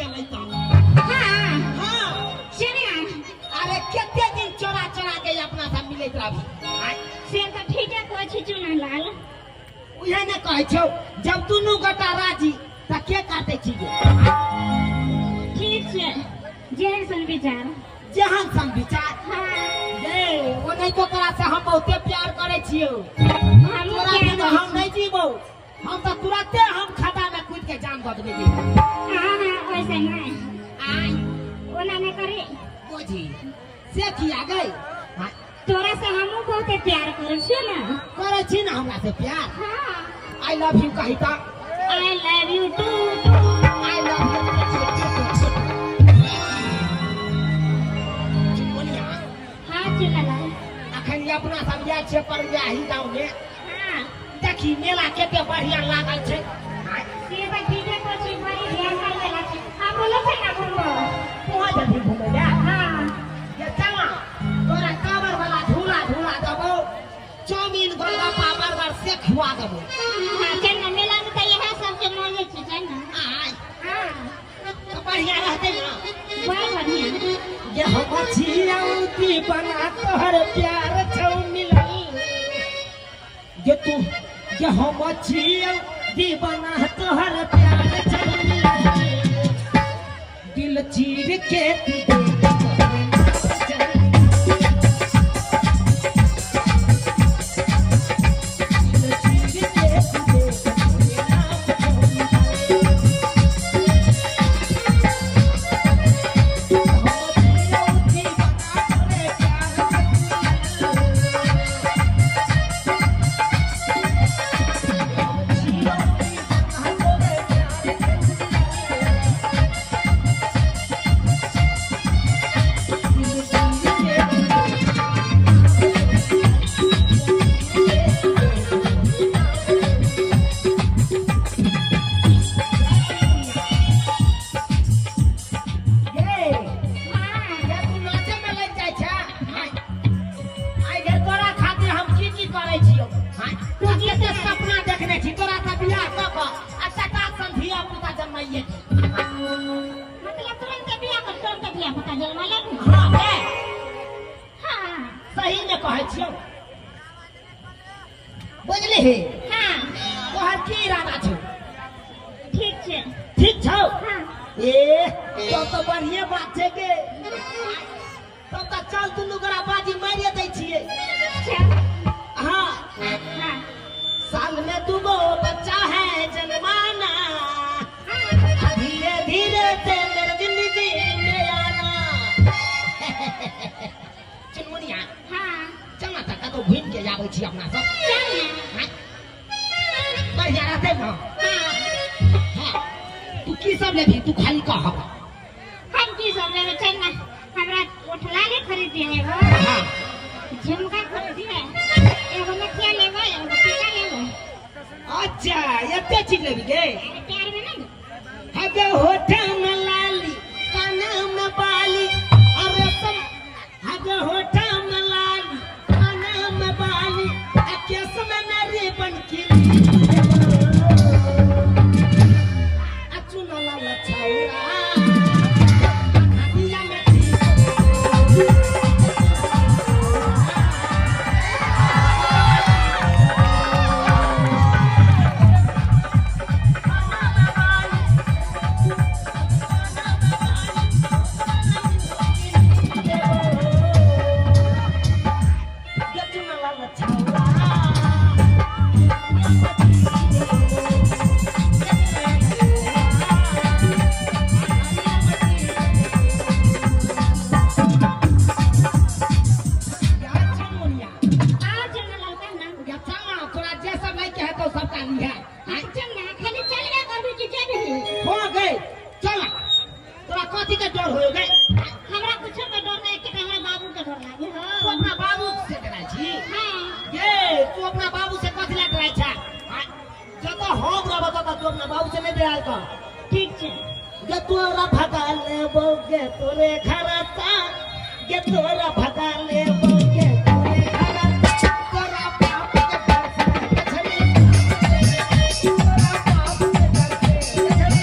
गेलै त। हां हां सुनिया अरे कते दिन चोरा चोरा के अपना सब मिलैत रहबी। से त ठीके कहै छी चुनालाल। उहे ने कहै छौ जब दुनू गोटा राजी त के काटै छी गे? ठीक छै, जेहन सन विचार। जेहन सन विचार। हां गे ओ नहीं तो तोरा से हम बहुते प्यार करै छियौ। हम तोरा बिना हम नहीं जीबौ। हम त तुरंते हम खाता में कूद के जान दऽ देबै गे। हां हां ओइसे नहीं। आय ओना नहीं करी। बुझी से किया गई? तोरा से हमहूँ बहुते प्यार करै छियौ ने। करै छी ना हमरा से प्यार? हां। I love you कही त। I love you too. I love you. हां चुनालाल। अखन अपना सब जाइ छियै परबियाही गाँव में। हां देखी मेला कते बढ़िया लागल छै। से त ठीके कहै छी, बड़ी भयंकर मेला छै। हम बोलो छै ना घुमबो। तू जेबही घुमै लए? हां। ये चला तोरा काबर वाला झूला झूला देबौ, चाउमीन गोलगप्पा बर्गर से खुआ देबौ। हां चल ना, मेला में त इएह सब के मजे छै। चल ना। आय हां त बढ़िया रहतै ना? बड़ बढ़िया। ये हम छियौ दीवाना तोहर प्यार छौ मिलल। ये तू ये हम छियौ दीवाना तोहर प्यार छौ मिलल। दिल चीर के तू सपना देखने छी तोरा से बियाह क क आ टका सन धिया पुता जन्माइए। मतलब तुरंत बियाह कर तुरंत धिया पुता जन्मा लेबी? हां गे। हां सही में कहै छियौ। बुझलिही? हां। तोहर की इरादा छौ? ठीक छै। ठीक छौ? हां। ए तब तो बढ़िया बात छै गे। तब त चल दुनू गोरा बाजी मारिए दै छियै। चल। हां हां। साल में दूगो बच्चा है जन्माना, धीरे धीरे से मेरे जिंदगी में आना। चुनमुनिया। हां। चल ना तक तो घूम के जाबै छी अपना सब। चल ना। बढ़िया रहतै ना? हां। हां तू की सब लेबही? तू खाली कह। हम की सब लेबै? चल ना हमरा ओठलाली खरीद दिहे एगो। हां। झुमका खरीद दिहे एगो, नथिया लेबै एगो, टीका लेबै। अच्छा एते चीज लेबी गे? प्यार में ना। हगे होठ में लाली कान में बाली, अरे सब हगे होठ में लाली कान में बाली, आ केस में नारी बन की आ चुनलाल छौरा दिया में। ठीक छै। गे तोरा भगा लेबौ गे तोरे घर गे तोरा भगा लेबौ गे तोरे घर, तोरा बाप के डर से छड़ी, तोरा बाप के डर से छड़ी।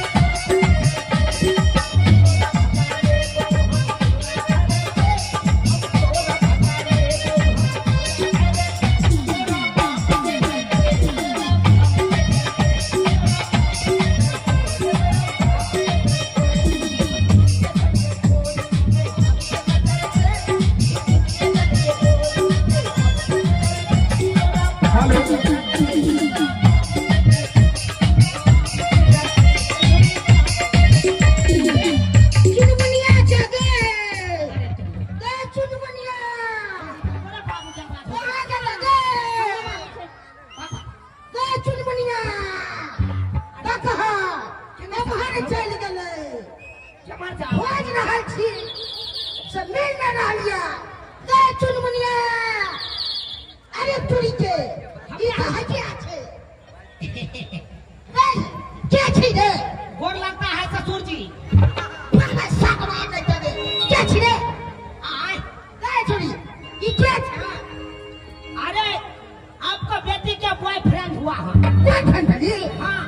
केम्हर चलि गेलै? केम्हर जा खोज रहल छी से मिल नहि रहल यऽ। गै चुनमुनिया, अरे तुरी के ई कहाँ के छै? गै के छी रे? गोर लगता है ससुर जी। पगला साक मार नहि देबै। के छी रे? आय गै छोरी, ई के छै? अरे आपका बेटी के बॉयफ्रेंड हुआ है। बॉयफ्रेंड भेली? हाँ।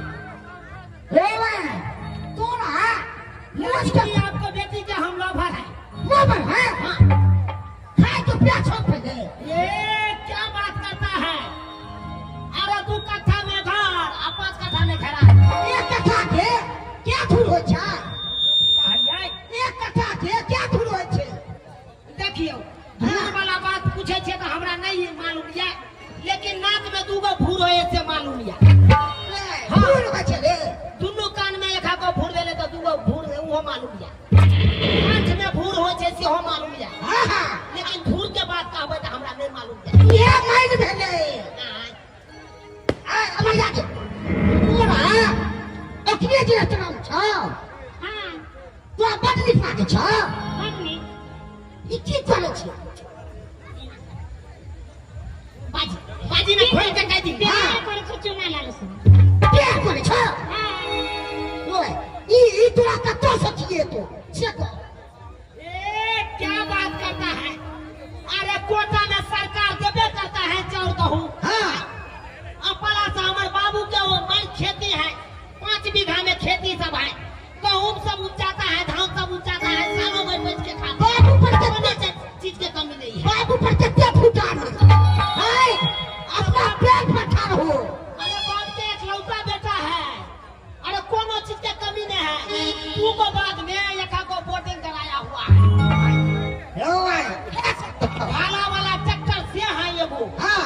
रे तोरा लड़की आपको बेटी के हम लवर है। लवर है? हाँ। खाए के प्यास हो पहले। ये क्या बात करता है? अरे 2 कट्ठा में घर आ 5 कट्ठा में घेरा। 1 कट्ठा के क्या धूर होइ छै? कहलियै 1 कट्ठा के क्या धूर होइ छै? देखियौ धूर वाला बात पूछे छै तऽ हमरा नहीं मालूम ये, लेकिन नाक में 2 गो भूर होय से मालूम ये। भूर होइ छै रे? दुनू कान में एक गो भूर भेलै तऽ 2 गो भूर ओहो मालूम ये। आँख में भूर होइ छै सेहो मालूम ये। हाँ हाँ। लेकिन धूर के बात कहबै तऽ हमरा नहीं मालूम ये। ये माइन भेलै। आ अमर जा के तोरा अखने जे रेस्टोरेंट छौ? हाँ। तोरा बड नीक लागै छौ? बड नीक। ई की करै छै? बाजी बाजी ने खोल के कह दी। प्यार करै छै चुना लाल से। प्यार करै छौ? हाँ। ओए ई तोरा कतौ से छियै तो से कह। ए क्या बात करता है? अरे कोटा में सरकार देबे करता है चाउर गहूं। हाँ। अपना से हमारे बाबू के वो बड़ खेती है, 5 बीघा में खेती सब है, गहूं सब उपजाता है, धान सब उपजाता है, सालों भर बेच के खाते हैं। बाबू पर कोनो चीज के कमी नहीं है। बाबू पर कितने फुटान है, अपना पेट पर ठाड़ हो। अरे बाप के इकलौता बेटा है, अरे कोनो चीज के कमी नहीं है। 2 गो बाद में एक को बोटिंग कराया हुआ है। भाला वाला ट्रैक्टर से है एगो। हाँ।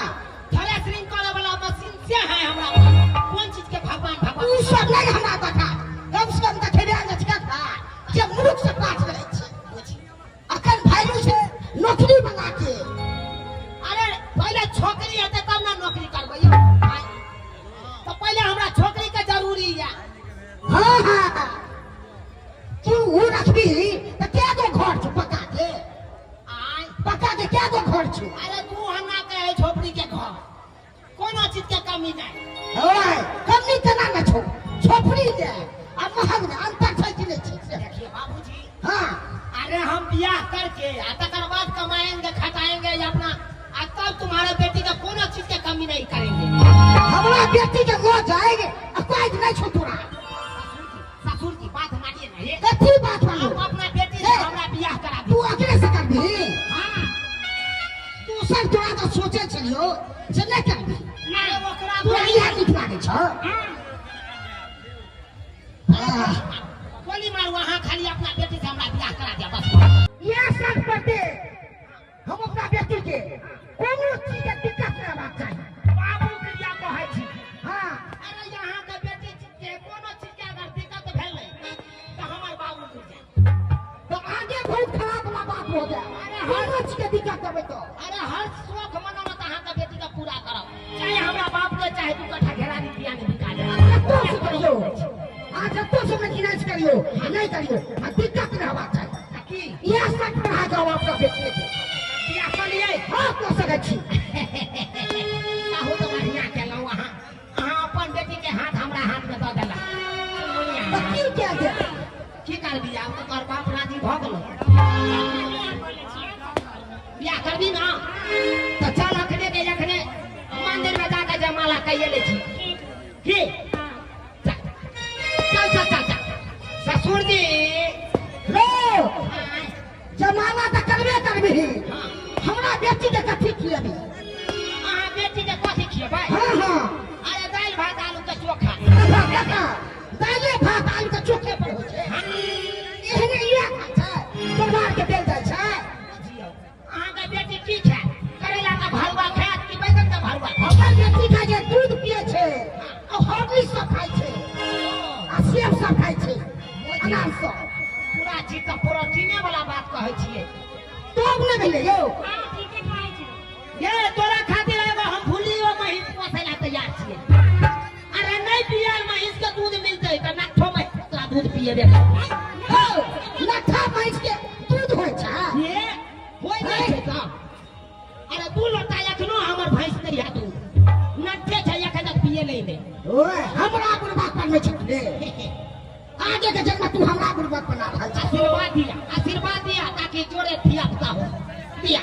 थ्रेशरिंग करे वाला मशीन से है हमरा पास। कौन चीज के भगवान भगवान उ सब नहीं हमरा बता। कम से कम देखबे ने छै जे मुरुख से पास रहै छै। अखन भैलू छै नौकरी बना के। अरे पहले छोकरी हेतै तब ना नौकरी करबै यौ। तो पहले हमरा छोकरी के जरूरी है। हाँ हाँ। तू उ रखबी त के गो घर छौ पका के? आय पका के के गो घर छौ? अरे 2 हन्ना के है झोपड़ी के घर, कोनो चीज के कमी नहीं। ओए कमी केना न छौ? झोपड़ी दे आ महग ने अंतर छै कि नहीं छै? देखिए बाबूजी। हाँ। अरे हम ब्याह करके आ तकर बाद कमाएंगे खटाएंगे अपना, आ तब तुम्हारे बेटी का कोनो चीज के कमी नहीं करेंगे। हमरा बेटी के हो जाएंगे आ कोई नहीं छौ तोरा। ससुर जी बात मानिए ना। ये कथी बात मानो? आप अपना बेटी से हमरा ब्याह करा तू अकेले से करबी? हाँ। तू सब तोरा तो सोचे छलियो से नहीं करबी। नहीं ओकरा तोरा इएह नीक लागै छौ? हाँ। गोली मारू अहाँ खाली अपना बेटी से हमरा ब्याह करा दिया बस। यह सब करते हम अपना बेटी के कोनो चीज के दिक्कत नहीं होबाक चाही। बाबू क्रिया कहै छी। हाँ। अरे यहाँ के बेटी के कोनो चीज के अगर दिक्कत भेलै तऽ हमर बाबू मर जाए। तो आगे बहुत खराब वाला बात हो जाए। अरे कोनो चीज के दिक्कत देबै तो अरे हर शौक मनोरथ अहाँ के बेटी के पूरा करब, चाहे हमरा बाप के चाहे 2 कट्ठा घेरा दिया नहीं बिका जाए। कतौ से करियो, आज जतो से नहीं करियो नहीं करियो, आ दिक्कत नहीं होबाक चाही। की यह सब पढ़ा जाओ अपना बेटी के बियाह कऽ लियै? हाँ कऽ सकै छी। बहुत बढ़िया केलहुँ अहाँ, अहाँ अपन बेटी के हाथ हमरा हाथ में दऽ देलक। तऽ की कयल जाय? की करबी आब तऽ तोहर बाप राजी भऽ गेलौ। बियाह करबी ना तऽ चल अखने के अखने मंदिर में जाके जयमाला कैये लै छी। की चल चल चल चल चल ससुर जी। रो जमाना तऽ करबे करबी, हमरा बेटी के कथी खियेबी? अहाँ बेटी के कथी खियेबै? हाँ हाँ। अरे दालि भात आलू के चोखा। काका दालि भात आलू के चोखे पर होइ छै। एहने इएह खाइ छै, परिवार के देल जाइ छै। अहाँ के बेटी की खायत? करैला के भरुआ खायत कि बैगन के भरुआ? हमर बेटी खाइ छै दूध पियै छै आ हॉर्लिक्स सब खाइ छै आ सेब सब खाइ छै, अनार सब। पूरा चीज तऽ प्रोटीने वाला बात कहै छियै। तब ने भेलै यौ। हाँ ठीके खाइ छै। ये तोरा खातिर एगो हम भूलियो महींस पोसै ला तैयार छियै। अरे नहीं पियल महींस के दूध मिलतै तऽ नट्ठो महींस तोरा दूध पिएबे कर। हो लट्ठा भैंस के दूध होय छै। ये होय नै छै त। अरे 2 लोटा एखनो हमर भैंस नै है दूध। नट्ठे छै एखन तक पिए नै ने। ओए हमरा बुढ़बा पर नै छले। आगे के जन्म तू हमरा बुढ़बा बना रहल छ। आशीर्वाद दिया, आशीर्वाद दिया ताकि जोरे धिया पुता हो। दिया।